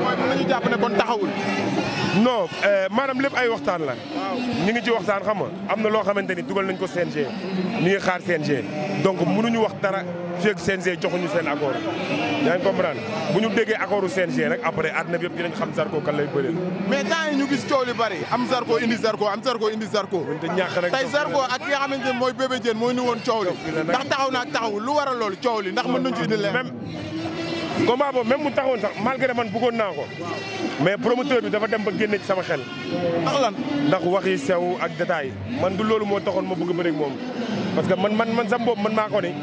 mooy mën nañu jàpp ne kon taxawul. non maanaam lépp ay waxtaan la. ñu ngi ci waxtaan xam nga am na loo xamante ni dugal nañ ko CNG ñu ngi xaar CNG donc mënuñu wax dara fii ak CNG joxuñu seen accord yaa ngi comprendre bu ñu déggee accordu CNG rek après àdduna bi yëpp dinañ xam Zarko kan lay bëreel. mais temps yi ñu gis coow li bari am Zarko indi Zarko am Zarko indi Zarko. te ñàkk rek tey Zarko ak ki nga xamante ne mooy Bébé Diène mooy ni woon coow li ndax taxaw na ak taxawul lu waral loolu coow li ndax mën nañu ci indi leen. même combat boobu même mu taxawoon sax malgré man bëggoon naa ko mais promoteur bi dafa dem ba génne ci sama xel. ndax lan ndax wax yi sew ak détail man du loolu moo taxoon ma bëgg a bëri ak moom parce que man sama bopp man maa ko ni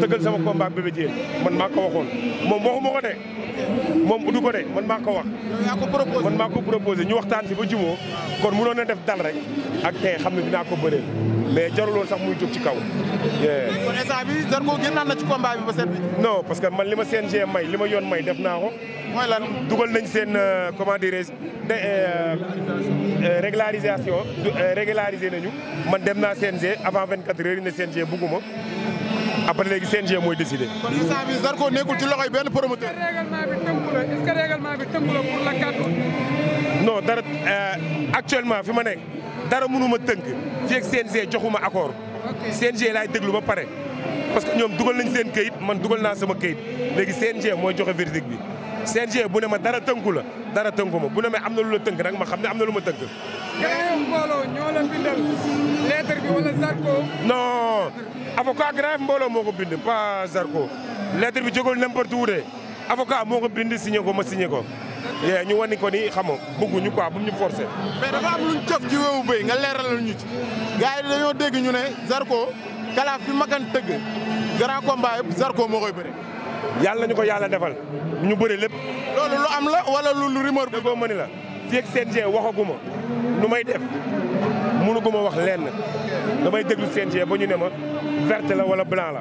tëggal sama combat ak Bébé Diène man maa ko waxoon moom waxuma ko de moom du ko de man maa ko wax. yaa ko proposé man maa ko proposé ñu waxtaan si ba jumoo kon mënoon na def dal rek ak tey xam ne dinaa ko bëreel mais jaruloon sax muy jóg ci kaw. kon instant bi Zarko génnaat na ci combat bi ba seet bi. non parce que man li ma CNG may li ma yoon may def naa ko. mooy lan dugal nañ seen comment dirais régularisation régularisé nañu man dem naa CNG avant 24 heures yi ne CNG bugguma après léegi CNG mooy décidé. kon instant bi Zarko nekkul ci loxoy benn promoteur. est-ce que règlement bi tënku la pour la kàddu. non dara actuellement fi ma nekk dara mënuma tënk fii ak CNG joxuma accord. CNG laay déglu ba pare parce que ñoom dugal nañ seen këyit man dugal naa sama këyit léegi CNG mooy joxe verdict bi CNG bu ne ma dara tënku la dara tënku ma bu ne ma am na lu la tënk nag ma xam ne am na lu ma tënk. Grand Mbooloo ñoo la bindal lettre bi wala Zarko. non avocat Grand Mbooloo moo ko bind pas Zarko lettre bi jógul n'importe où de avocat moo ko bind signé ko ma signé ko. yee ñu wane ko ni xam nga bëgguñu quoi bu ñu forcé. mais dafa am luñ cëf ci weewu béy nga leeralal ñu ci. gars yi dañoo dégg ñu ne Zarko kalaaf fi makan tëgg grand combat yëpp Zarko moo koy bëri. yàlla nañu ko yàlla defal ñu bëri lépp. loolu lu am la wala lu rumeur bi. déggoo ma ni la fii ak CNG waxaguma nu may def mënuguma wax lenn damay déglu CNG ba ñu ne ma verte la wala blanc la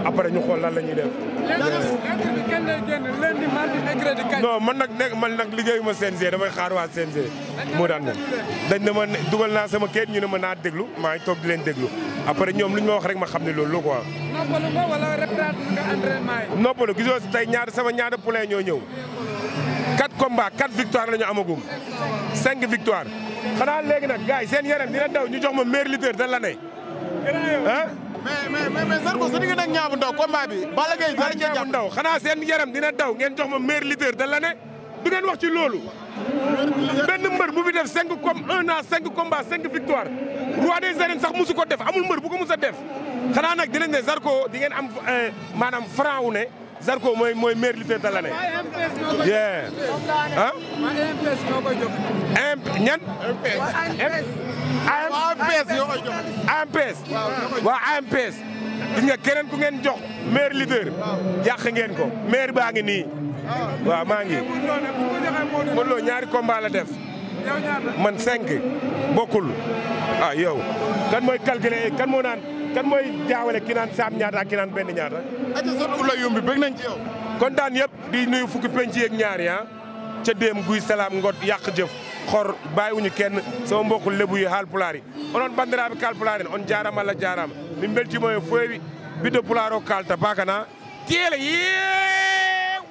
après ñu xool lan la ñuy def. lettre bi kenn lay génn lundi mardi mercredi kañ. non man nag liggéeyuma CNG damay xaar waa CNG. moo daan moom dañ ne ma dugal naa sama kayit ñu ne ma naa déglu maa ngi toog di leen déglu après ñoom lu ñu ma wax rek ma xam ne loolu la quoi. noppalu nga wala reprendre nga entraînement yi. noppalu gisoo si tey sama ñaata poulain ñoo ñëw 4 combats 4 victoires la ñu amagum 5 victoires xanaa léegi nag gars yi seen yaram dina daw ñu jox ma meilleur lutteur de l'année ah. mais Zarko sa diggante ak Niang bu Ndaw combat bi. Balla Gaye dara cee jàpp Ndaw xanaa seen yaram dina daw ngeen jox ma meilleur lutteur de l'année du ngeen wax ci loolu. benn mbër bu fi def 5 combats 5 victoires roi des arènes sax musu ko def amul mbër bu ko mus a def xanaa nag dinañ ne Zarko di ngeen am maanaam franc wu ne Zarko mooy meilleur lutteur de l'année. yeah ah. ñan. AMPS yoo koy jox. AMPS. waaw AMPS. gis nga keneen ku ngeen jox meilleur leader. yàq ngeen ko maire baa ngi nii. waaw maa ngi. Modou Lo ñaari combat la def. man 5 bokkul. ah yow. kan mooy calculer kan mooy jaawale ki naan saam ñaata ak ki naan benn ñaata. aja sot ula yumbi bëgg nañ ci yow. kontaan yëpp di nuyu fukki penc yeeg ñaari ca déem guy salaam ngot yàq jëf xor bàyyiwuñu kenn sama mbokku lebu yi haalpulaar yi onon bandiraɓe kalpulaar en on jarama Allah jarama min beltima e foyewi ɓiɗɗo pulaar o kalta bakana tiele yeew